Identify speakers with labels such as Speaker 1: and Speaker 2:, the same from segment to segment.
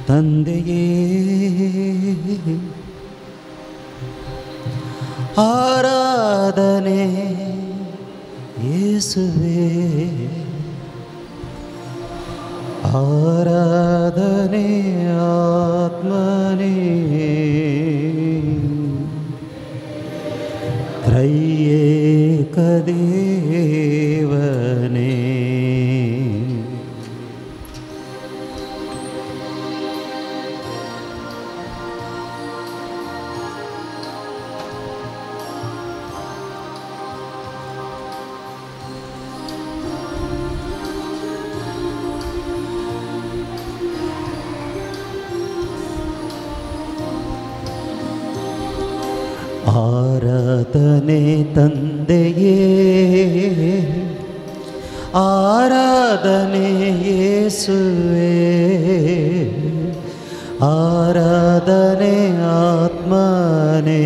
Speaker 1: ತಂದೆಯೇ. ಆರಾಧನೆ ಯೇಸುವೇ, ಆರಾಧನೆ ಆತ್ಮನೇ, ತ್ರೈಯೇಕ ದೇವನೇ. ಆರಾಧನೆ ತಂದೆಯೇ, ಆರಾಧನೆ ಯೇಸುವೇ, ಆರಾಧನೆ ಆತ್ಮನೇ,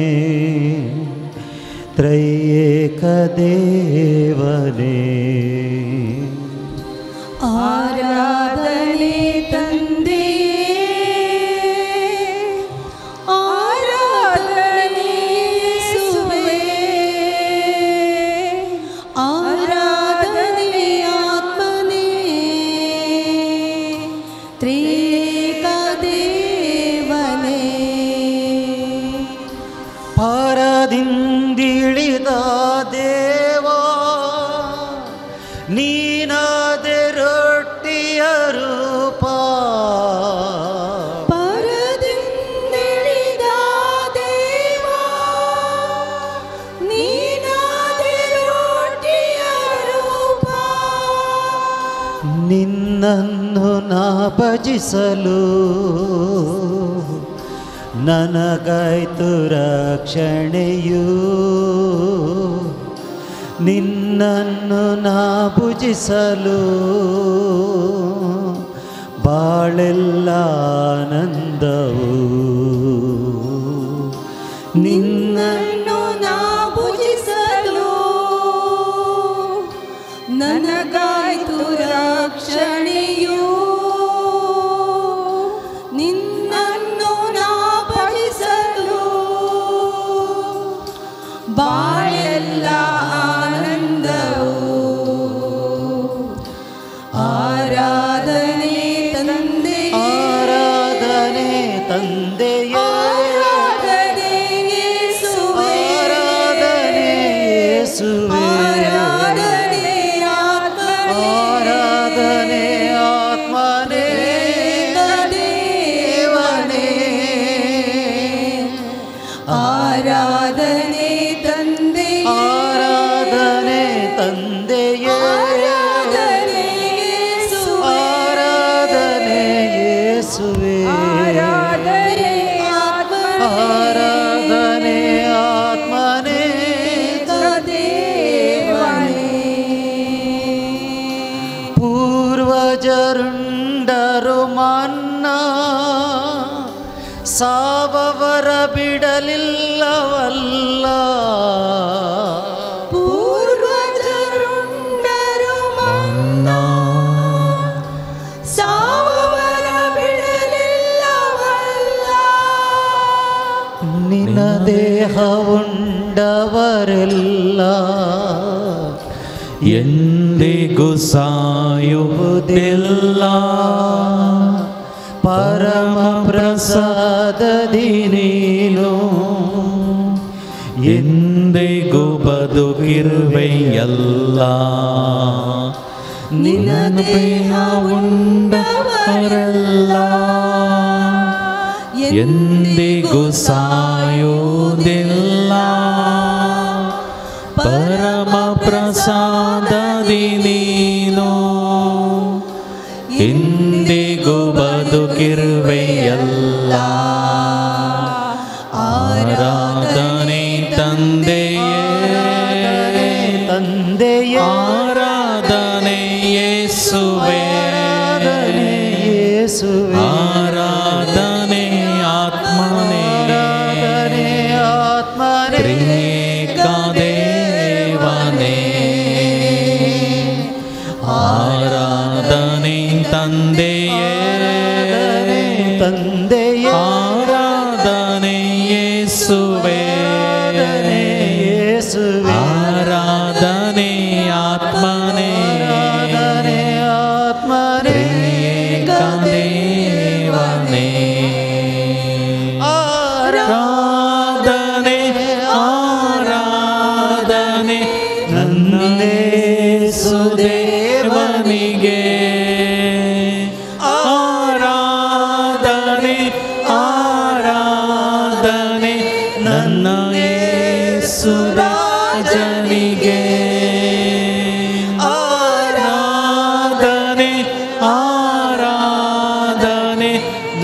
Speaker 1: ತ್ರೈಯೇಕ ದೇವನೇ.
Speaker 2: ಆರಾಧನೆ ತಂದೆಯೇ, ಆರಾಧನೆ ಯೇಸುವೇ, ಆರಾಧನೆ ಆತ್ಮನೇ, ತ್ರಿಯೇಕ ದೇವನೇ.
Speaker 1: ಪರದಿಂದಿಳಿದ ದೇವಾ, ನೀನಾದೆ ರೊಟ್ಟಿಯ ರೂಪ.
Speaker 2: ಪರದಿಂದಿಳಿದ ದೇವಾ, ನೀನಾದೆ ರೊಟ್ಟಿಯ ರೂಪ.
Speaker 1: ನಿನ್ನನ್ನು ನಾ ಭಜಿಸಲು ನನಗಾಯ್ತು ರಕ್ಷಣೆಯು, ನಿನ್ನನ್ನು ನಾ ಭುಜಿಸಲು ಬಾಳೆಲ್ಲ ಆನಂದವು.
Speaker 2: ನಿನ್ನನ್ನು ನಾ ಭುಜಿಸಲು ನನಗಾಯ್ತು ರಕ್ಷಣೆಯು, ನಿನ್ನನ್ನು ನಾ ಭಜಿಸಲು ಬಾಳೆಲ್ಲ ಆನಂದವು. ಆರಾಧನೆ ತಂದೆಯೇ,
Speaker 1: ಆರಾಧನೆ ತಂದೆಯೇ,
Speaker 2: ಆರಾಧನೆ ಯೇಸುವೇ,
Speaker 1: ಆರಾಧನೆ ಯೇಸುವೇ,
Speaker 2: ಆರಾಧನೆ ಆತ್ಮನೇ,
Speaker 1: ಆರಾಧನೆ ಆತ್ಮನೇ,
Speaker 2: ದೇವನೇ. ಆರಾಧನೆ ತಂದೆಯೇ,
Speaker 1: ಆರಾಧನೆ ತಂದೆಯೇ,
Speaker 2: ಆರಾಧನೆ ಯೇಸುವೇ,
Speaker 1: ಆರಾಧನೆ ಯೇಸುವೇ,
Speaker 2: ಆರಾಧನೆ ಆತ್ಮನೇ,
Speaker 1: ಆರಾಧನೆ ಆತ್ಮನೇ,
Speaker 2: ದೇವನೇ.
Speaker 1: ಪೂರ್ವಜರುಂಡರು ಮನ್ನಾ, ಸಾವವರ ಬಿಡಲಿಲ್ಲವಲ್ಲ.
Speaker 2: ಪೂರ್ವಜರುಂಡರು ಮನ್ನಾ, ಸಾವವರ ಬಿಡಲಿಲ್ಲವಲ್ಲ.
Speaker 1: ನಿನ್ನ ದೇಹ ಉಂಡವರೆಲ್ಲ
Speaker 3: ಎಂದಿಗೂ ಸಾಯುವುದಿಲ್ಲ.
Speaker 1: ಪರಮ ಪ್ರಸಾದದಿ ನೀನು
Speaker 3: ಎಂದಿಗೂ ಬದುಕಿರುವೆಯಲ್ಲ.
Speaker 2: ನಿನ್ನ ದೇಹ ಉಂಡವರೆಲ್ಲ
Speaker 3: ಎಂದಿಗೂ ಸಾಯುವುದಿಲ್ಲ. ಪರಮ ಪ್ರಸಾದದಿ ನೀನು ಎಂದಿಗೂ ಬದುಕಿರುವೆಯಲ್ಲ. ಆರಾಧನೆ ತಂದೆಯೇ,
Speaker 1: ತಂದೆಯೇ,
Speaker 3: ಆರಾಧನೆ ಯೇಸುವೇ,
Speaker 1: ಆರಾಧನೆ ಯೇಸುವೇ,
Speaker 3: ಆರಾಧನೆ ಆತ್ಮನೇ,
Speaker 1: ಆರಾಧನೆ ಆತ್ಮನೇ,
Speaker 3: ತ್ರಿಯೇಕ ದೇವನೇ. ಆರಾಧನೆ ತಂದೆಯೇ,
Speaker 1: ತಂದೆಯೇ, ಯೇಸುವೇ
Speaker 3: ಆರಾಧನೆ ಆತ್ಮನೇ
Speaker 1: ಆರಾಧನೆ ಆತ್ಮನೇ
Speaker 3: ತ್ರಿಯೇಕ ದೇವನೇ ಆರಾಧನೆ ಆರಾಧನೆ ನನ್ನ ಯೇಸು ದೇವನಿಗೆ ಆರಾಧನೆ ಆರಾಧನೆ ನನ್ನ ಯೇಸು ರಾಜನಿಗೆ ಆರಾಧನೆ ಆರಾಧನೆ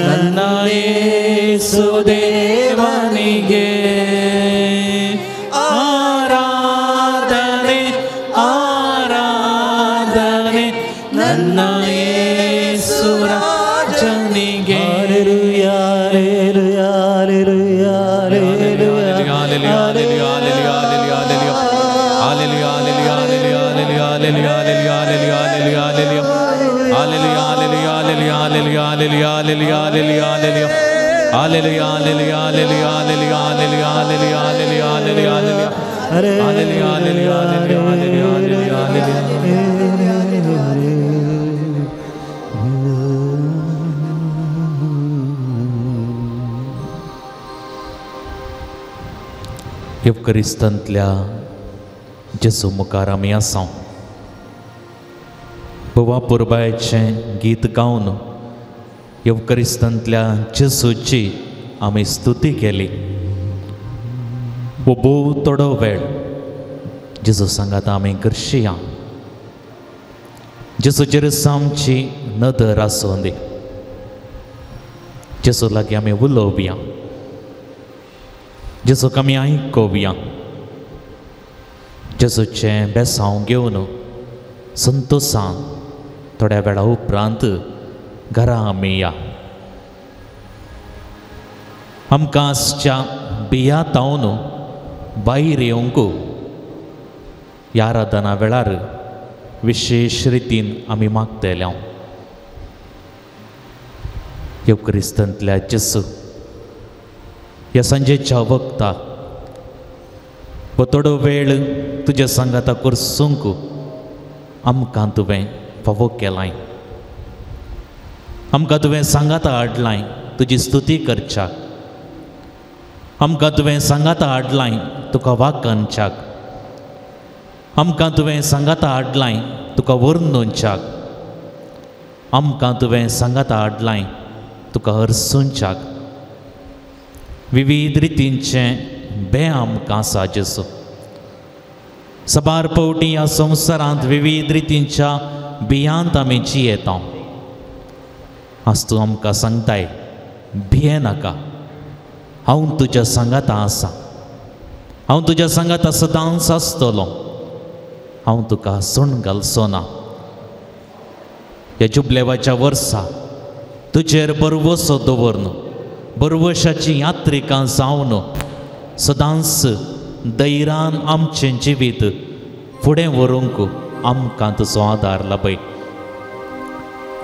Speaker 3: ನನ್ನ ಯೇಸು ದೇವನಿಗೆ ಆರಾಧನೆ ಆರಾಧನೆ ನನ್ನ ಯೇಸು ರಾಜನಿಗೆ.
Speaker 1: Hallelujah hallelujah hallelujah hallelujah
Speaker 3: येवक्रिस्तांतल्या जेजू मुखार आमी आसा. बोवा पुरबायेचें गीत गावन येवक्रिस्तांतल्या जेजूची आमी स्तुती केली. वो भोव थोडो वेळ जेजू सांगात आमी करशिया. जेजूचेर आमची नदर आसूं दी. जेजू लागीं आमी उलोवया, जेजूक आमी आयकोवया. जेजूचें बेसांव घेवन संतोसान थोड्या वेळा उपरांत घरा आमी या. आमकां आसच्या बिया तावन भायर येवंक ह्या आराधना वेळार विशेश रितीन आमी मागतले. येवक्रिस्तांतल्या जेजू ह्या सांजेच्या वखता वो थोडो वेळ तुज्या सांगाता करसूंक आमकां तुवें फावो केलाय. आमकां तुवें सांगाता हाडलाय तुजी स्तुती करच्याक. आमकां तुवें सांगाता हाडलाय तुका वाकानच्याक. आमकां तुवें सांगाता हाडलाय तुका वर्णुच्याक. आमकां तुवें सांगाता हाडलाय तुका हरसूंच्याक. विविध रितींचें बें आमकां आसा जेजू. सबार पावटी ह्या संवसारांत विविध रितींच्या बियांत आमी जियेता. आज तूं आमकां सांगताय, भिये नाका, हांव तुज्या सांगाता आसा. हांव तुज्या सांगाता सदांच आसतलो. हांव तुका सोण घालचो ना. ह्या जुबलेवाच्या वर्सा तुजेर बरवसो दवरन बरवशाची यात्रिकां जावन सदांच दैरान आमचें जिवीत फुडें व्हरूंक आमकां तुजो आदार लाभय.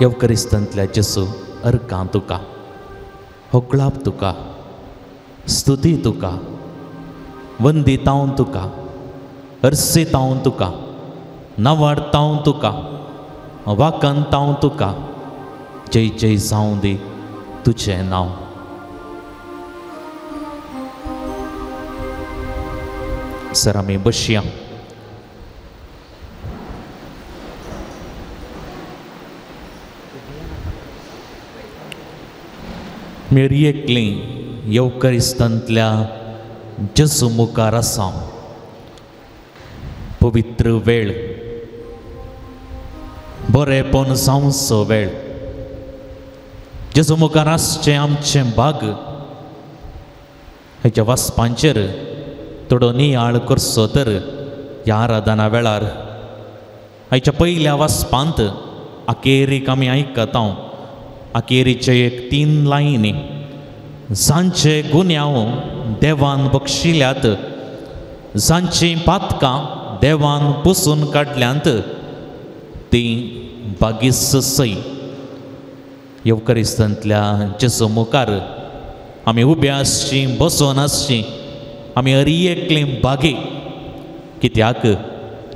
Speaker 3: येवक्रिस्तांतल्या जेजू अर्कां तुका, होगळाप तुका, स्तुती तुका, वंदितांव तुका, अर्सितांव तुका, नवाडतांव तुका, वाकंतांव तुका. जय जय जावं दी तुजें नांव. सर आमी बसया. मेरी एकली येवक्रिस्तांतल्या जेजू मुखार आसा. पवित्र वेळ, बरेपण जावचो वेळ. जेजू मुखार आसचें आमचें भाग हेच्या वाचपांचेर थोडो नियाळ करचो तर ह्या आराधना वेळार आयच्या पयल्या वाचपांत अखेरीक आमी आयकता. अखेरीचे एक 3 लायनी जांचे गुन्यांव देवान बक्षिल्यात, जांचीं पातकां देवान पुसून काडल्यांत ती बागीस सय. येवक्रिस्तांतल्या जेजू मुखार आमी उबे आसची, बसोन आसची. आमी हर एकली बागी कित्याक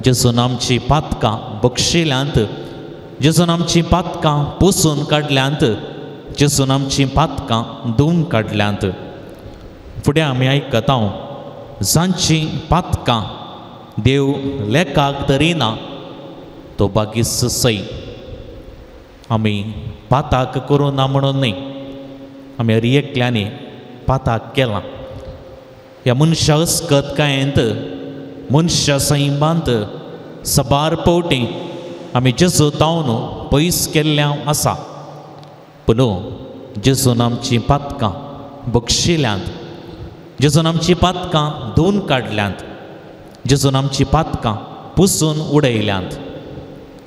Speaker 3: जेजून आमची पातकां बक्षिल्यांत, जेजून आमची पातकां पुसून काडल्यांत, जेजून आमची पातकां धुवन काडल्यांत. फुडें आमी आयकता जांची पातकां देव लेखाक धरिना तो बागीस सय. आमी पाताक करूं ना म्हणून न्हय, आमी हर एकल्यांनी पाताक केलां. ह्या मनशा अस्कतकायेंत, मनशा सैमांत सबार पवटी आमी जेजू तावन पयस केल्ल्या आसा. पूण जेजून आमचीं पातकां बक्षिल्यांत, जेजून आमचीं पातकां धुवन काडल्यांत, जेजून आमचीं पातकां पुसून उडयल्यांत.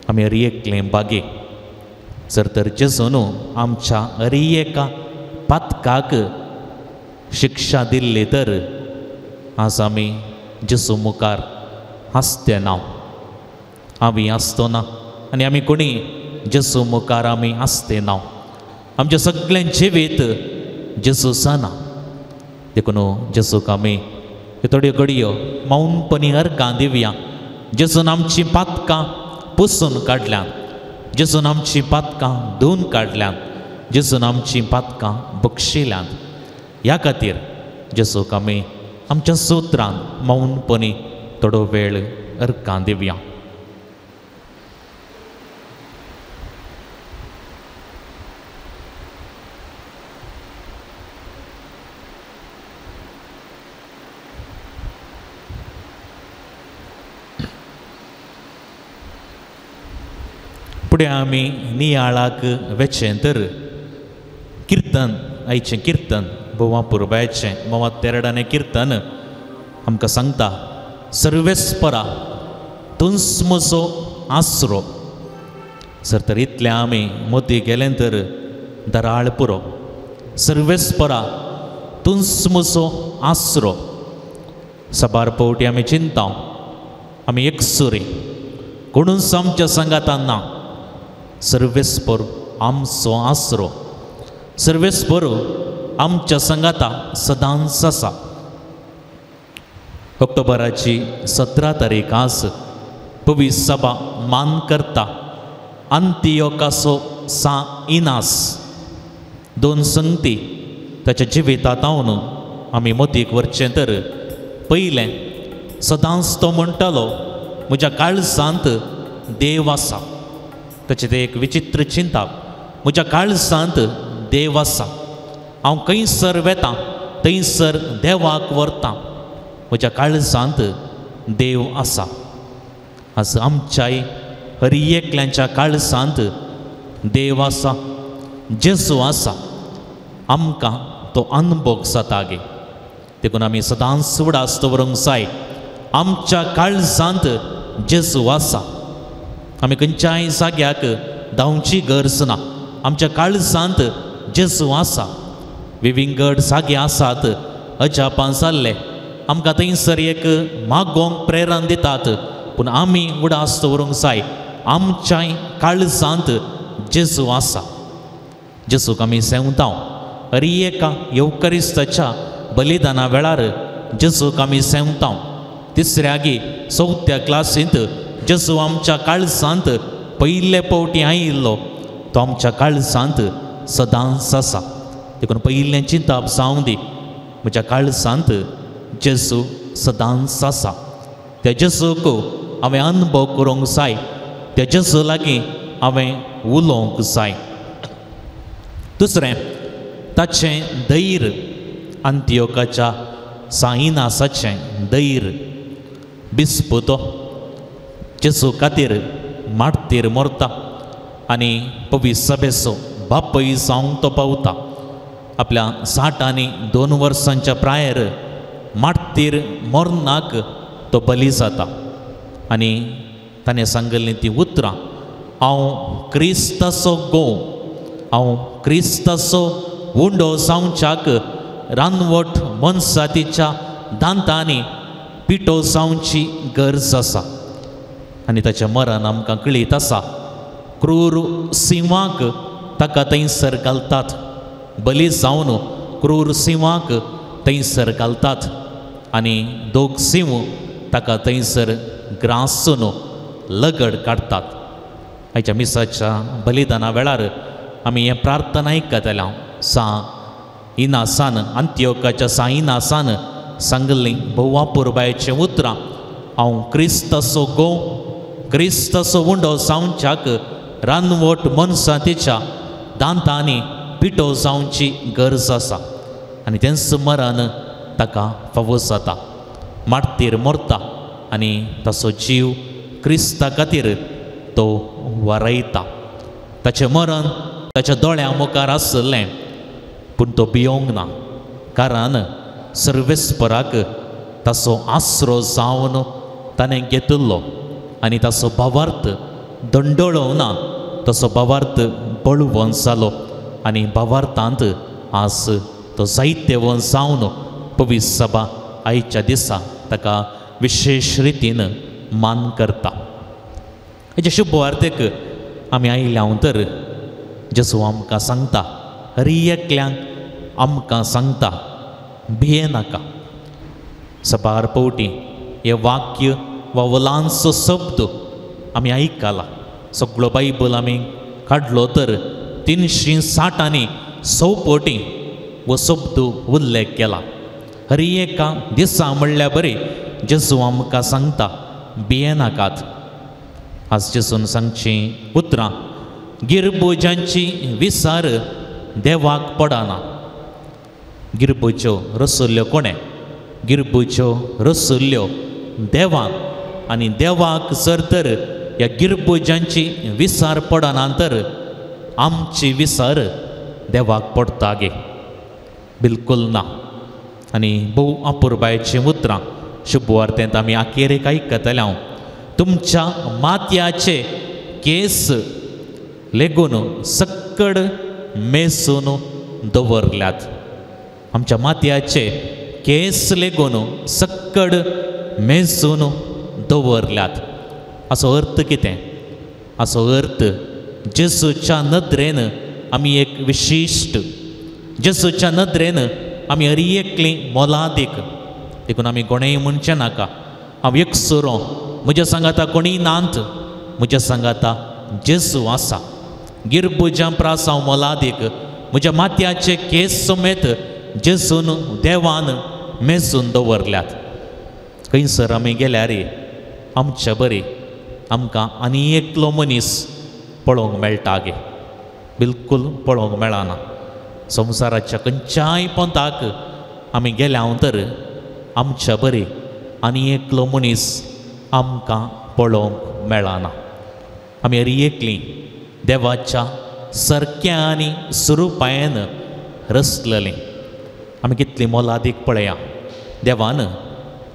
Speaker 3: आमी हर एकलें बागे जर तर जेजून आमच्या हर एका पातकाक शिक्षा दिल्ली तर आज आमी जेजू मुखार आसते ना, आमी आसतो ना आनी आमी कोणी जेजू मुखार आमी आसते ना. आमचें सगळें जिवीत जेजू जाना. देखून जेजूक आमी थोड्यो घडयो मौनपणी अर्गां दिवया. जेजून आमचीं पातकां पुसून काडल्यांत, जेजून आमचीं पातकां धुवन काडल्यांत, जेजून आमचीं पातकां बक्षिल्यांत. ह्या खातीर जेजूक आमी आमच्या सुत्रान मौनपणी थोडो वेळ अर्गां दिवया. फुडें आमी नियाळाक वेचें तर किर्तन, आयचें किर्तन भोवा पुरबायचें मोवा तेरडाने किर्तन आमकां सांगता सर्वेस्परा तूंच म्हजो आसरो. जर तर इतलें आमी मोती गेलें तर दराळ पुरो. सर्वेस्परा तूंच म्हजो आसरो. सबार पवटी आमी चिंता, आमी एकसुरी, कोणूच आमच्या सांगातान ना. सर्वेस्पर आमचो आसरो, सर्वेस्पर आमच्या सांगाता सदांच आसा. ऑक्टोबराची 17 तारीख आज पवी सभा मान करता अंतियोकासो सा इनास. दोन संगती ताच्या जिवितांत आमी मोतीक व्हरचें तर पयलें सदांच तो म्हणटालो म्हज्या काळजांत देव आसा. ताचें तें एक विचित्र चिंताप, म्हज्या काळजांत देव आसा, हांव खंयसर वेतां थंयसर देवाक व्हरतां, म्हज्या काळजांत देव आसा. आज आमच्याय हर एकल्यांच्या काळजांत देव आसा, जेजू आसा. आमकां तो अनभोग जाता गे. देखून आमी सदांच उडास दवरूंक जाय आमच्या काळजांत जेजू आसा. आमी खंयच्याय जाग्याक धांवची गरज ना, आमच्या काळजांत जेजू आसा. विविंगड जागे आसात, अजापां जाल्ले, आमकां थंयसर एक मागोवंक प्रेरण दितात. पूण आमी उडास दवरूंक जाय आमच्याय काळजांत जेजू आसा. जेजूक आमी सेवता हर एका येवकरिस्ताच्या बलिदाना वेळार जेजूक आमी सेवता. तिसऱ्यागी चवथ्या क्लासींत जेजू आमच्या काळजांत पयले पावटी आयिल्लो तो आमच्या काळजांत सदांच आसा. देखून पयलें चिंताप जावं दी म्हज्या काळजांत जेजू सदांच आसा. त्या जेजूक हांवें अनुभव करूंक जाय, त्या जेजू लागीं हांवें उलोवंक जाय. दुसरें ताचें धैर्य, अंतियोकाच्या साईनासाचें धैर्य. बिस्प तो जेजू खातीर मार्तीर मरता आनी पवी सभेचो बापय जावंक तो पावता. आपल्या 60 आनी 2 वर्सांच्या प्रायेर मार्तीर मरणाक तो बली जाता आनी ताणें सांगिल्लीं तीं उतरां, हांव क्रिस्ताचो गोव, हांव क्रिस्ताचो उंडो जावच्याक रानवट मनजातीच्या दांतांनी पिठो जावची गरज आसा. आनी ताचें मरण आमकां कळीत आसा. क्रूर सिंवाक ताका थंयसर घालतात, बली जावन क्रूर सिंवाक थंयसर घालतात आनी दोग सिंव ताका थंयसर ग्रासून लगड काडटात. आयच्या मिसाच्या बलिदाना वेळार आमी हें प्रार्थना आयकतले. सा इनासान अंत्योकाच्या सा इनासान सांगल्लीं भोवापुरबायचीं उतरां, हांव क्रिस्ताचो गोव क्रिस्ताचो उंडो जावच्याक रानवट मनशां तिच्या दांतांनी पिठो जावची गरज आसा आनी तेंच मरण ताका फावो जाता. मार्तीर मरता आनी ताचो जीव क्रिस्ता खातीर तो वारयता. ताचें मरण ताच्या दोळ्यां मुखार आसलें पूण तो भियोंक ना, कारण सर्वेस्पराक ताचो आसरो जावन ताणें घेतिल्लो आनी ताचो भावार्थ दंडळो ना, ताचो भावार्थ बळवंत जालो आनी भावार्थांत आज तो जायतेवंत जावन पवित्र सभा आयच्या दिसा ताका विशेश रितीन मान करता. हेच्या शुभवार्तेक आमी आयल्या तर जेजू आमकां सांगता, हर एकल्यांक आमकां सांगता, भियेनाका. सबार पवटी हें वाक्य वा वलांचो शब्द आमी आयकला. सगळो बायबल आमी काडलो तर 360 आनी 100 पवटी हो शब्द उल्लेख केला. हर एका दिसा म्हणल्यार बरी जेजू आमकां सांगता, भियेनाकात. आज जेजून सांगचीं उतरां, गिरबुजांची विसार देवाक पडना. गिरबुज्यो रसुल्ल्यो कोणें? गिरबुज्यो रसुल्ल्यो देवाक आनी देवाक जर तर ह्या गिरबुजांची विसार पडना तर आमची विसार देवाक पडटा गे? बिलकुल ना. आनी भोव अपुरबायचीं उतरां शुभवार्तेंत आमी आखेरेक आयकतले. हांव तुमच्या माथ्याचे केस लेगून सक्कड मेसून दवरल्यात. आमच्या माथ्याचे केस लेगून सक्कड मेजून दवरल्यात. असो अर्थ कितें? असो अर्थ जेजूच्या नदरेन आमी एक विशिश्ट, जेजूच्या नदरेन आमी हर एकली मोलादीक. देखून आमी कोणेय म्हणचें नाका हांव एकसुरो, म्हज्या सांगाता कोणीय नात, म्हज्या सांगाता जेजू आसा. गिरबुजां प्रास हांव मोलादीक, म्हज्या माथ्याचे केस समेत जेजून देवान मेजून दवरल्यात. खंयसर आमी गेल्यार आमच्या बरी आमकां आनी एकलो मनीस पळोवंक मेळटा गे? बिलकूल पळोवंक मेळना. संवसाराच्या खंयच्याय पंथाक आमी गेल्या तर आमच्या बरी आनी एकलो मनीस आमकां पळोवंक मेळना. आमी हर एकली देवाच्या सारक्या आनी स्वरुपायेन रचलेलीं. आमी कितली मोलादीक पळया, देवान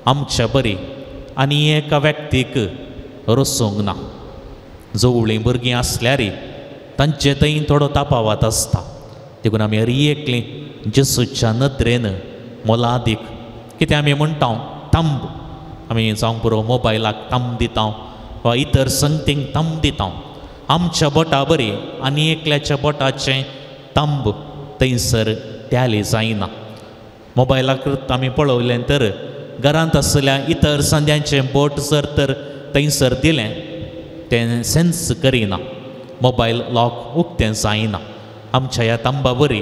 Speaker 3: आमच्या बरी आनी एका व्यक्तीक रचूंक ना. जवळीं भुरगीं आसल्यार तांचे थंय थोडो तापावत आसता. देखून आमी हर एकली जेजूच्या नदरेन मोलादीक. कितें आमी म्हणटा? तांब. आमी जावंक पुरो मोबायलाक तांब दिता वा इतर संगतींक तांब दिता. आमच्या बोटा बरी आनी एकल्याच्या बोटाचें तांब थंयसर टॅली जायना. मोबायलाक आमी पळोवलें तर घरांत आसल्या इतर संद्यांचें बोट जर तर थंयसर दिलें तें सेन्स करिना, मोबायल लॉक उक्तें जायना. आमच्या ह्या तांबा बरी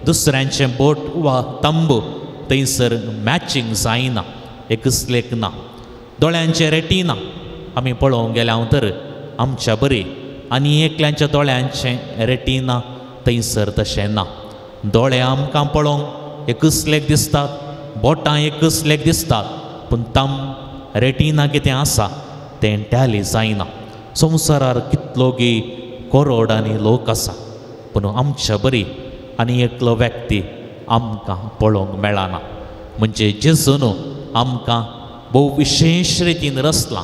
Speaker 3: दुसऱ्यांचें बोट वा तांब थंयसर मॅचींग जायना, एकसलेक ना. दोळ्यांचें रेटिना आमी पळोवंक गेल्या तर आमच्या बरी आनी एकल्यांच्या दोळ्यांचें रेटिना थंयसर तशें ना. दोळे आमकां पळोवंक एकसलेक दिसतात, बोटां एकसलेक दिसतात, पूण तांब रेटिना कितें आसा तें टॅली जायना. संवसारार कितलो गी करोडांनी लोक आसा पूण आमच्या बरी आनी एकलो व्यक्ती आमकां पळोवंक मेळना. म्हणजे जेजून आमकां भोव विशेश रितीन रचलां.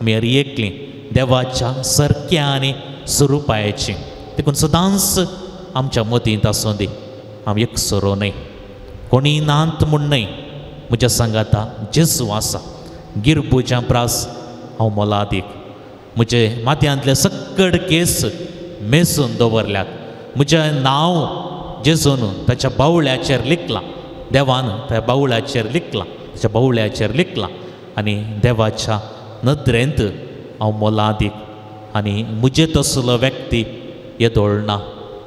Speaker 3: आमी हर एकली देवाच्या सारक्या आनी स्वरुपायेची. देखून सदांच आमच्या मतींत आसूं दी, हांव एकसुरो न्हय, कोणीय नात म्हूण न्हय, म्हज्या सांगाता जेजू आसा. गिरबुजां प्रास हांव मोलादीक. म्हजे माथ्यांतले सक्कड केस मेजून दवरल्यात. म्हजें नांव जेजून ताच्या बावळ्याचेर लिखलां, देवान त्या बावळ्याचेर लिखलां, ताच्या बावळ्याचेर लिखलां. आनी देवाच्या नदरेंत हांव मोलादीक आनी म्हजे तसलो व्यक्ती येदोळ ना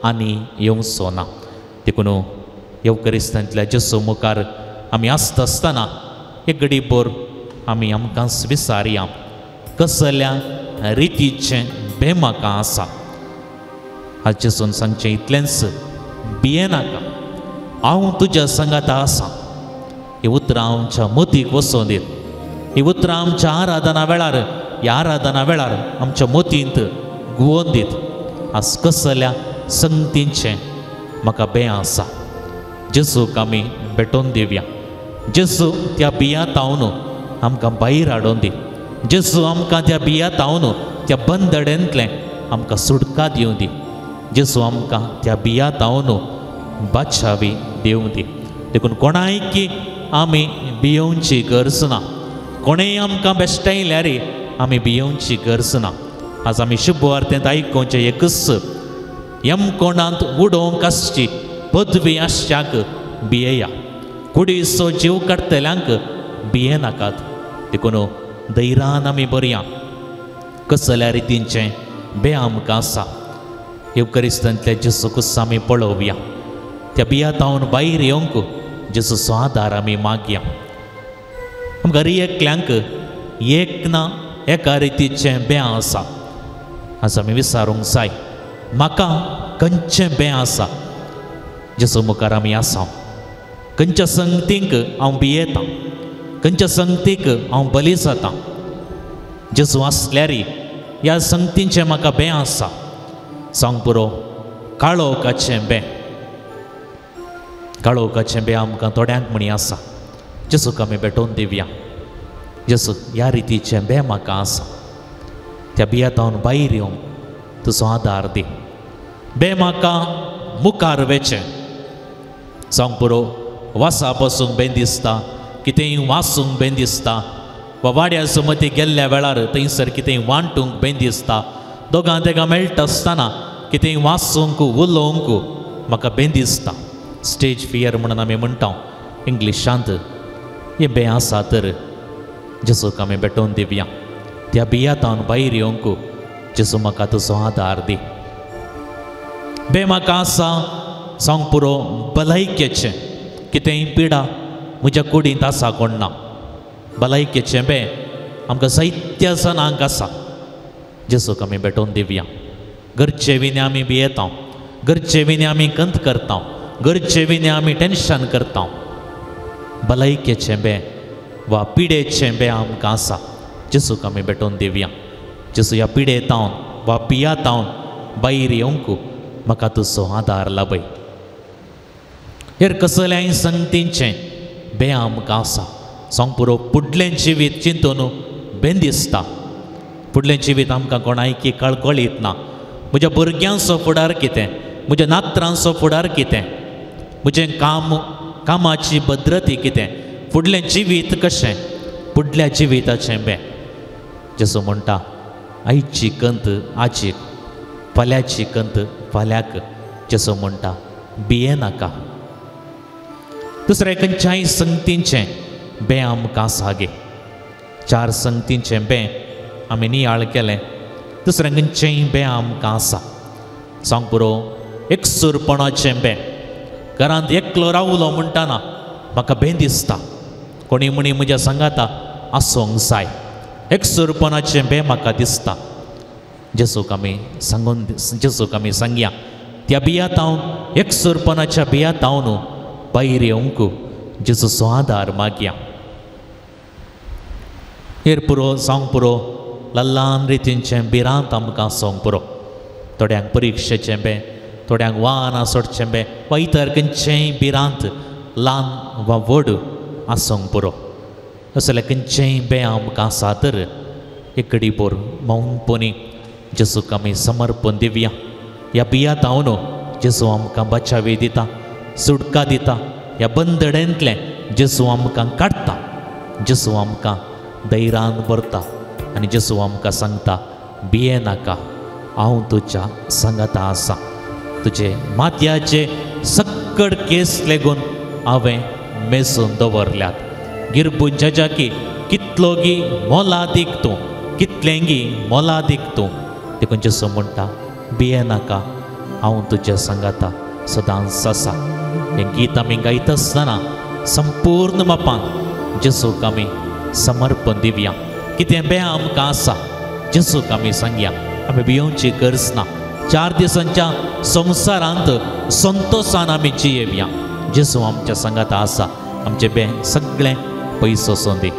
Speaker 3: आनी येवचो ना. देखून येवकरिस्तांतल्या जेजू मुखार आमी आसता आसतना एक घडीभर आमी आमकां विसारया कसल्या रितीचें भंय म्हाका आसा. आज जेजून सांगचें इतलेंच, भियेनाका, हांव तुज्या सांगाता आसा. ही उतरां आमच्या मतीक वचोन दीत, ही उतरां आमच्या आराधना वेळार, ह्या आराधना वेळार आमच्या मतींत गुवोन दीत. आज कसल्या संगतींचें म्हाका भंय आसा, जेजूक आमी भेटोवन दिवया. जेजू त्या बिया तावन आमकां भायर हाडून दी. जेजू आमकां त्या बिया तावन त्या बंदडेंतलें आमकां सुटका दिवं दी. जेजू आमकां त्या बिया तावन बादशावी दिवं दी. देखून कोणायकी आमी भियोवची गरज ना, कोणेय आमकां बेश्टायल्यार आमी भियोवची गरज ना. आज आमी शुभवार्तेंत आयकुचें एकूच, यमकोणांत उडोवंक आसची पदवी आसच्याक भियेया, कुडीचो जीव काडटल्यांक भियेनाकात. देखून धैर्यान आमी बरया कसल्या रितींचें भंय आमकां आसा. येवकरिस्तांतल्या जेजूकूच आमी पळोवया, त्या बियातावन भायर येवंक जेजूचो आदार आमी मागया. आमकां एकल्यांक एक ना एका रितीचें भंय आसा. आज आमी विचारूंक जाय, म्हाका खंयचें भंय आसा? जेजू मुखार आमी आसा, खंयच्या संगतींक हांव भियेतां, खंयच्या संगतीक हांव बली जाता? जेजू आसल्यार ह्या संगतींचें म्हाका भंय आसा. सांग पुरो, काळोखाचें भंय, काळोखाचें भंय आमकां थोड्यांक म्हणी आसा. जेजूक आमी भेटोवन दिवया, जेजू ह्या रितीचें भंय म्हाका आसा, त्या भियेतावन भायर येवंक तुजो आदार दी. भंय म्हाका मुखार वेचें, सांग पुरो, वासा बसूंक भंय दिसता, कितेंय वाचूंक भंय दिसता, वा वाड्या सुमती गेल्ल्या वेळार थंयसर कितेंय वांटूंक भंय दिसता, दोगां तेगां मेळटा आसतना कितेंय वाचूंक उलोवंक म्हाका भंय दिसता. स्टेज फियर म्हणून आमी म्हणटा इंग्लिशांत. हें भंय आसा तर जेजूक आमी भेटोवन दिवया, त्या भियेतावन भायर येवंक जेजू म्हाका तुजो आदार दी. भंय म्हाका आसा, सांग पुरो, भलायकेचें कितेंय पिडा म्हज्या कुडींत आसा कोण ना. भलायकेचें भंय आमकां जायत्या जाणांक आसा. जेजूक आमी भेटोवन दिवया. गरजे विणे आमी भियेता, गरजे विणे आमी कंत करता, गरजे विणे आमी टेंशन करता. भलायकेचें भंय वा पिडेचें भंय आमकां आसा. जेजूक आमी भेटोवन दिवया. जेजू ह्या पिडेतावन वा पियातावन भायर येवंक म्हाका तुजो आदार लाभय. हेर कसल्याय संगतींचें भंय आमकां आसा. सांग पुरो, फुडलें जिवीत चिंतून भंय दिसता. फुडलें जिवीत आमकां कोणायकी कळकळीत ना. म्हज्या भुरग्यांचो फुडार कितें, म्हज्या नात्रांचो फुडार कितें, म्हजें काम कामाची भद्रती कितें, फुडलें जिवीत कशें, फुडल्या जिविताचें भंय. जेजू म्हणटा, आयची कंत आजीक, फाल्यांची कंत फाल्यांक. जेजू म्हणटा, भियेनाका. दुसऱ्या खंयच्याय संगतींचें भंय आमकां आसा गे. चार संगतींचें भंय आमी नियाळ केलें, दुसऱ्या खंयचेंय भंय आमकां आसा. सांग पुरो, एकसूरपणाचें भंय. घरांत एकलो रावलो म्हणटाना म्हाका भंय दिसता, कोणी म्हणी म्हज्या सांगाता आसूंक जाय. एकसूरपणाचें भंय म्हाका दिसता. जेजूक आमी सांगून, जेजूक आमी सांगया, त्या भियेतावन, एकसूरपणाच्या भियेतावन भायर येवंक जेजूचो आदार मागया. हेर पुरो, सांग पुरो, ल्हान रितींचें भिरांत आमकां आसूंक पुरो. थोड्यांक परिक्षेचें भंय, थोड्यांक वाहनां सोडचें भंय वा इतर खंयचेंय भिरांत ल्हान वा व्हड आसूंक पुरो. असलें खंयचेंय भंय आमकां आसा तर एक घडीभर मौनपणी जेजूक आमी समर्पण दिवया. ह्या भियेतावन जेजू आमकां बचावी दिता, सुटका दिता. ह्या बंदडेंतलें जेजू आमकां काडटा, जेजू आमकां धैर्यान व्हरता आनी जेजू आमकां सांगता, भियेनाका, हांव तुज्या सांगाता आसा. तुजे माथ्याचे सक्कड केस लेगून हांवें मेजून दवरल्यात. गिरबून जजाकी कितलोगी मोलादीक तूं, कितलेंगी मोलादीक तूं. देखून जेजू म्हणटा भियेनाका, हांव तुज्या सांगाता सदांच आसा. हें गीत आमी गायता आसतना संपूर्ण मापान जेजूक आमी समर्पण दिवया. कितें बें आमकां आसा जेजूक आमी सांगया, आमी भियोवची गरज ना. 4 दिसांच्या संवसारांत संतोशान आमी जियेवया. जेजू आमच्या सांगाता आसा, आमचें बें सगळें पयस वचूं दी.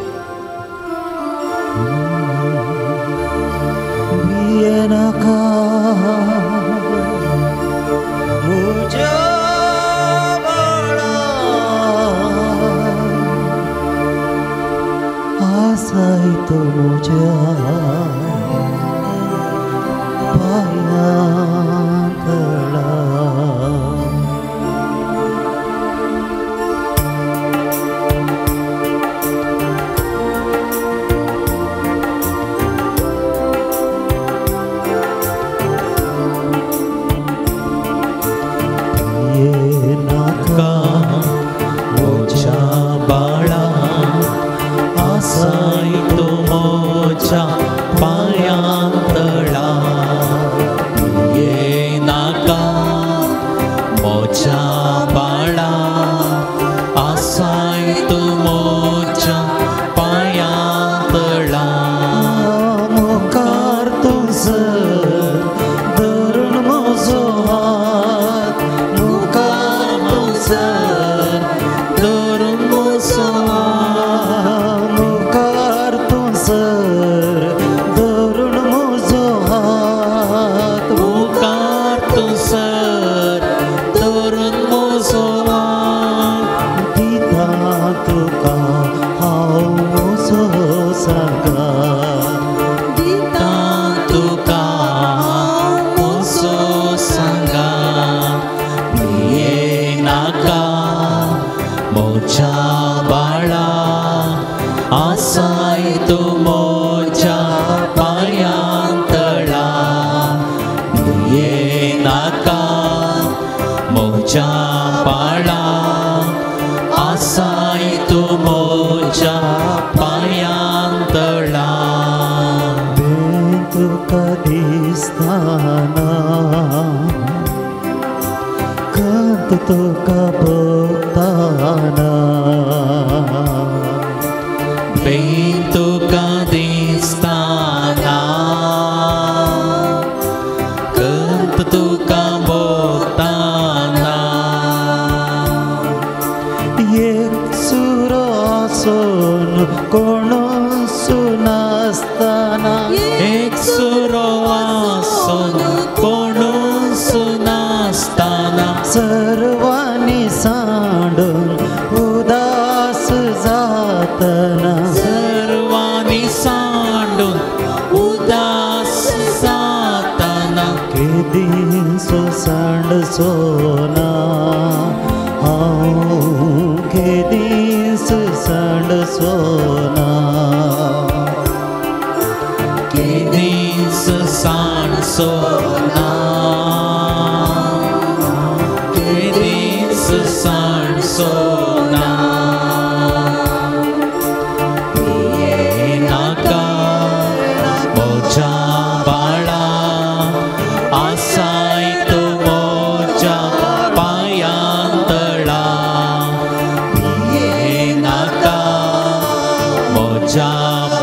Speaker 1: भियेनाका म्हज्या बाळा, आसाय तूं म्हज्या पांयां तळा. भियेनाका
Speaker 3: म्हज्या बाळा, आसाय तूं म्हज्या पांयां तळा. भियेनाका म्हज्या बाळा, आसाय तूं म्हज्या पांयां तळा.
Speaker 1: मुखार तूं सर धरून म्हजो हात, मुखार तूं सर
Speaker 3: धरून म्हजो हात,
Speaker 1: मुखार तूं सर धरून म्हजो हात,
Speaker 3: मुखार तूं सर धरून म्हजो हात.
Speaker 1: दिता तुका हांव म्हजो सांगात,
Speaker 2: दिता
Speaker 3: तुका म्हजो सांगात. भियेनाका म्हज्या बाळा, आसाय तूं म्हज्या पांयां तळा. भियेनाका म्हज्या बाळा, आसाय तूं म्हज्या पांयां तळा.
Speaker 1: बें तुका दिसताना, खंत तुका भोगताना,
Speaker 3: बें तुका दिसताना, खंत तुका भोगताना.
Speaker 1: एक सुरो आसून कोण सुनासतना,
Speaker 3: एक सुरो आसून कोण सुनासतना,
Speaker 1: सर्वांनी सांडून उदास जातना,
Speaker 3: सर्वांनी सांडून उदास जातना.
Speaker 1: केदींसो सांडसो ना हांव, केदींस सांडसो ना,
Speaker 3: केदींस सांडसो ना, केदींस सांडसो ना. भियेनाका म्हज्या बाळा, आसाय तूं म्हज्या पांयां तळा. भियेनाका म्हज्या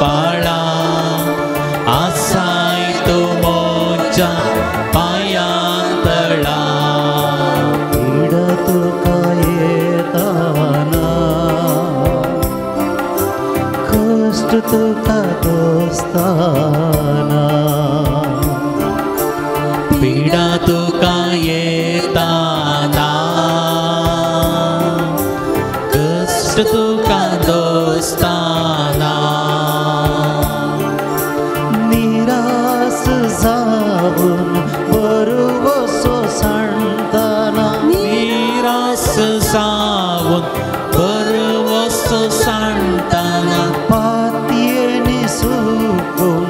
Speaker 3: बाळा, आसाय तूं म्हज्या पांयां तळा.
Speaker 1: पीडा तुका येताना, कश्ट तुका दोस्ताना,
Speaker 3: पीडा तुका येताना, कश्ट तुका दोस्ताना.
Speaker 1: निरास जावन बरवसो सांडताना,
Speaker 3: निरास जावन बरवसो सांडताना,
Speaker 1: पातयेनी सुकून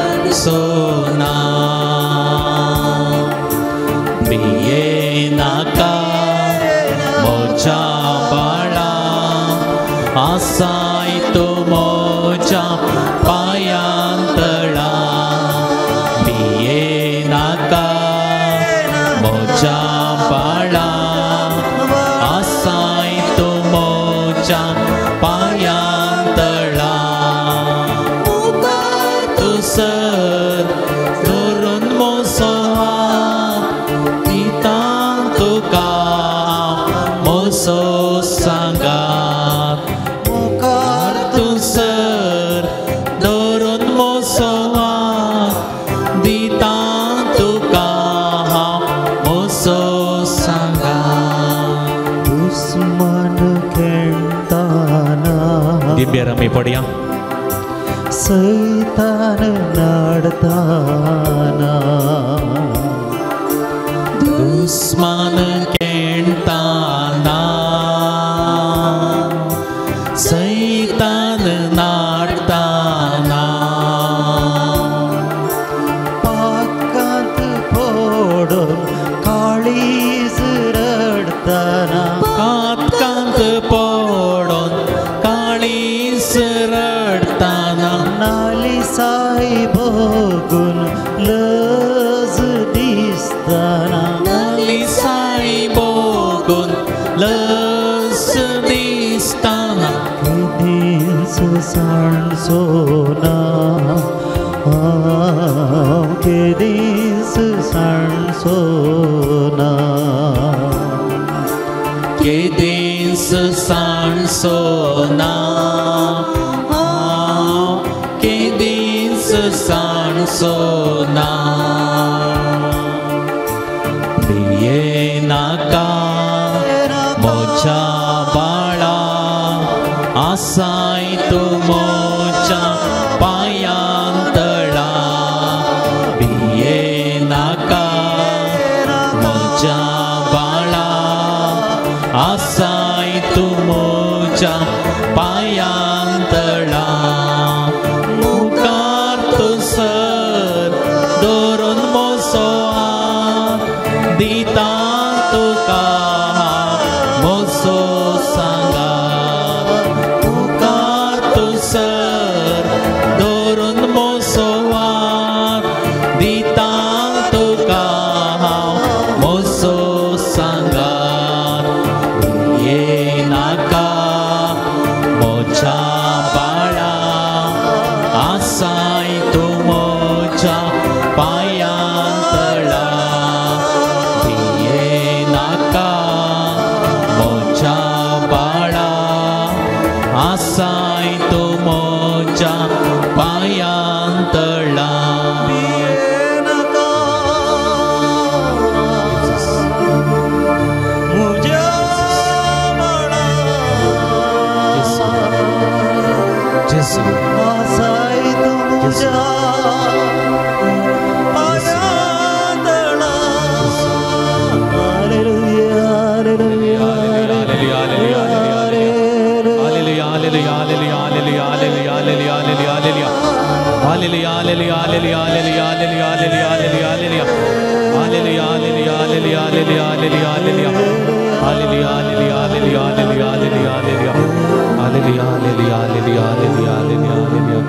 Speaker 3: सांडसो ना. भिये नाका म्हज्या बाळा, आसाय तूं म्हज्या पांयांतळा. भिये नाका म्हज्या बाळा, आसाय तूं म्हज्या पांयांतळा. मुखार तूं सर धरून म्हजो हात, दिता तुका म्हजो सांगात. मुखार तूं सर धरून म्हजो हात, दिता तुका म्हजो सांगात.
Speaker 1: दुस्मान खेळटाना
Speaker 3: दिंब्यार आमी पडया.
Speaker 1: सैतान नाडताना,
Speaker 3: दुस्मान खेळटाना, सैतान नाडताना.
Speaker 1: पाकांत पडून काळीज रडताना,
Speaker 3: पातकांत पडून काळीज रडताना.
Speaker 1: नालिसाय भोगून लज दिसताना,
Speaker 3: नालिसाय भोगून लज दिसताना.
Speaker 1: केदींच सांडसो ना, हांव केदींच सांडसो ना.
Speaker 3: केदींच सांडसो ना, हांव केदींच सांडसो ना. भिये नाका म्हज्या बाळा, आसाय तूं म्हज्या पांयांतळा. भिये नाका म्हज्या बाळा, आसाय तूं म्हज्या पांयांतळा. मुखार तूं सर धरून म्हजो हात, दिता तुका म्हजो सांगात. मुखार तूं सर धरून म्हजो हात, दिता तुका म्हजो सांगात. भिये नाका म्हज्या बाळा, आसाय तूं म्हज्या पांयांतळा. भिये नाका म्हज्या बाळा, आसाय तूं म्हज्या पांयांतळा.
Speaker 1: नाका म्हज्या बाळा,
Speaker 3: जेजू,
Speaker 1: आसाय तूं म्हज्या पांयांतळा. Hallelujah, hallelujah,
Speaker 3: hallelujah, hallelujah, hallelujah, hallelujah, hallelujah, hallelujah, hallelujah, hallelujah. Hallelujah, hallelujah, hallelujah, hallelujah, hallelujah, hallelujah, hallelujah. Hallelujah, hallelujah, hallelujah, hallelujah, hallelujah, hallelujah. Hallelujah, hallelujah, hallelujah, hallelujah, hallelujah, hallelujah. Hallelujah, hallelujah, hallelujah, hallelujah, hallelujah, hallelujah.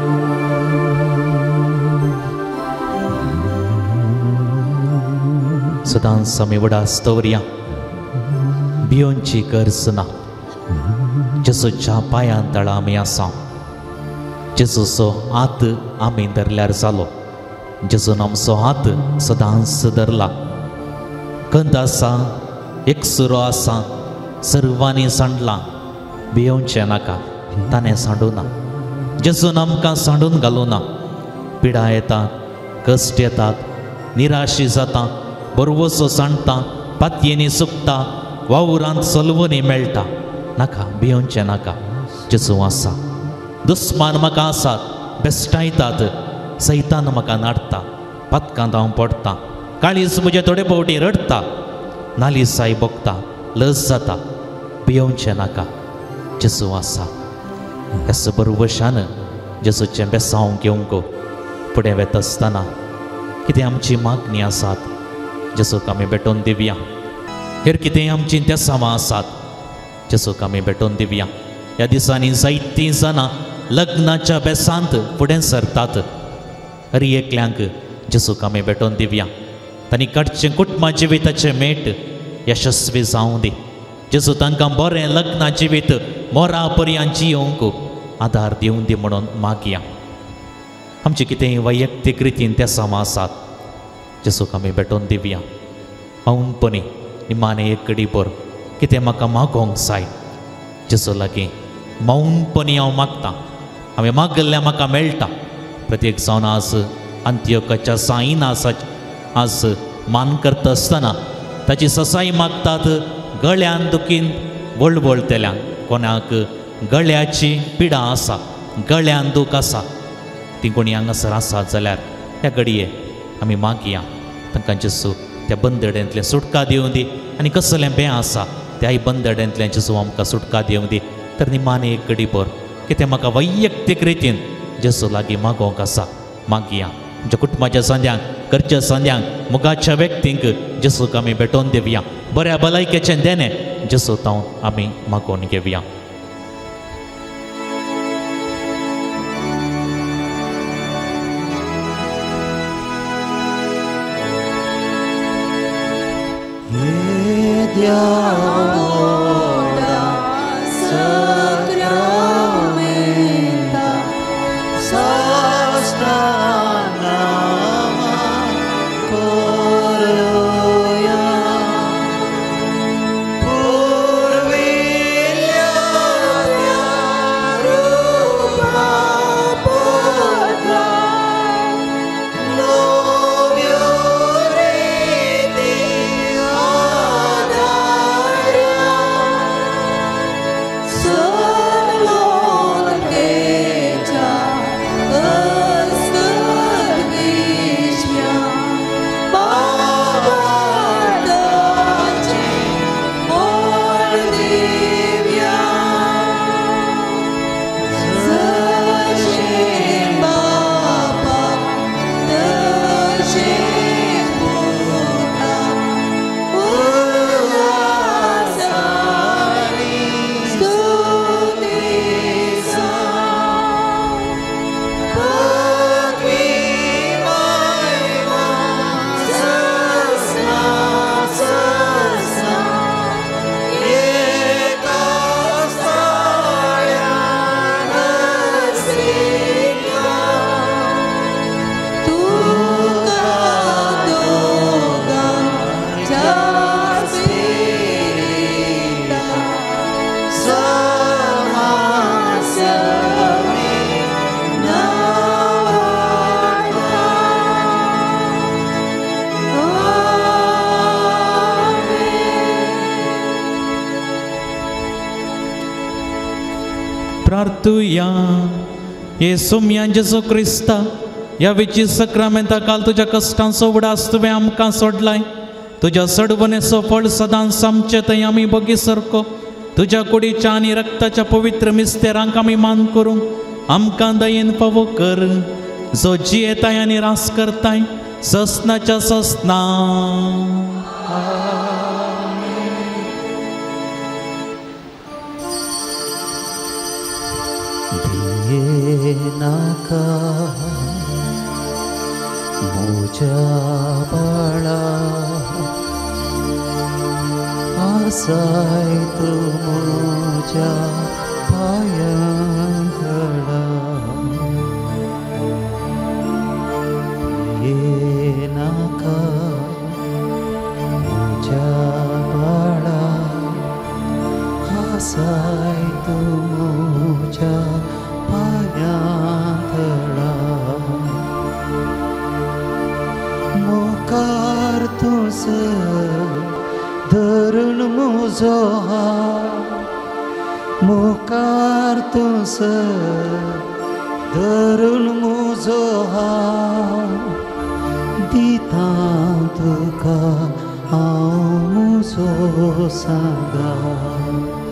Speaker 3: सदांच आमी व्हडा स्तोवया, भियोंची गरज ना. जेजूच्या पांयां तळा आमी आसा. जेजूचो हात आमी धरल्यार जालो. जेजून आमचो हात सदांच धरला. कंद आसा, एकसुरो आसा, सर्वांनी सांडला. भियोवचें नाका, ताणें सांडूं ना. जेजून आमकां सांडून घालूं ना. पिडा येतात, कश्ट येतात, निराशी जाता, बरवसो सांडटा, पातयेनी सुकता, वावरांत सलवणी मेळटा. नाका, भियोवचें नाका. जेजू आसा. दुस्मान म्हाका आसात, बेश्टायतात, सैतान म्हाका नाडटा, पातकांत हांव पडटा, काळीज म्हजें थोडे फावटी रडटा, नालिसाय भोगता, लज जाता. भियोवचें नाका, जेजू आसा. ह्या बरवशान जेजूचें बेसांव घेवंक फुडें वेता आसतना कितें आमची मागणी आसात जेजूक आमी भेटोवन दिवया. हेर कितें आमचीं तेसांवां आसात जेजूक आमी भेटोवन दिवया. ह्या दिसांनी जायतीं जाणां लग्नाच्या बेसांत फुडें सरतात. हर एकल्यांक जेजूक आमी भेटोवन दिवया. तांणी काडचें कुटुंबा जिविताचें मेट यशस्वी जावं दी. जेजू तांकां बरें लग्न जिवीत मोरा पर्यंत जियोवंक आदार दिवं दी म्हणून मागया. आमचे कितेंय वैयक्तीक रितीन तेसांवां आसात जेजूक आमी भेटोवन दिवया. मौनपणी निमाणें एक कडी भर कितें म्हाका मागोवंक जाय जेजू लागीं मौनपणी हांव मागतां. हांवें मागल्लें म्हाका मेळटा. प्रत्येक जावन आज अंत्योकाच्या साईन आज मान करता आसतना ताची ससाई मागतात. गळ्यान दुखीन वळवळटल्यांक कोणाक गळ्याची पिडा आसा, गळ्यान दूख आसा, ती कोणी हांगासर आसा जाल्यार ह्या घडये आमी मागया तांकां जेजू त्या बंदड्यांतलें सुटका दिवं दी आनी कसलें बें आसा त्याय बंदड्यांतलें जेजू आमकां सुटका दिवं दी. तर निमाणें एक घडी भर कितें म्हाका वैयक्तीक रितीन जेजू लागीं मागोवंक आसा मागया. आमच्या कुटुंबाच्या संद्यांक, घरच्या संद्यांक, मुगाच्या व्यक्तींक जेजूक आमी भेटोवन दिवया. बऱ्या भलायकेचें देणें जेजू तावन आमी मागोवन घेवया. प्रार्थुया. येसू म्या जेजू क्रिस्ता ह्या विची सक्रामेंता काल तुज्या कश्टांचो उडास तुवें आमकां सोडलाय. तुज्या सडवणेचो फळ सदांच आमचे थंय आमी बगी सारको तुज्या कुडीच्या आनी रक्ताच्या पवित्र मिस्तेरांक आमी मान करूंक आमकां दयेन फावो कर. जो जियेताय आनी रास करताय ससनाच्या ससना.
Speaker 1: नाका म्हज्या बाळा आसाय तूं म्हज्या पांयांकडा. नाका म्हज्या बाळा आसाय तूं म्हज्या पांयांतळा. मुखार तुज धरून म्हजो हात, मुखार तुज धरून म्हजो हात, दिता तुका हांव म्हजो सांगात.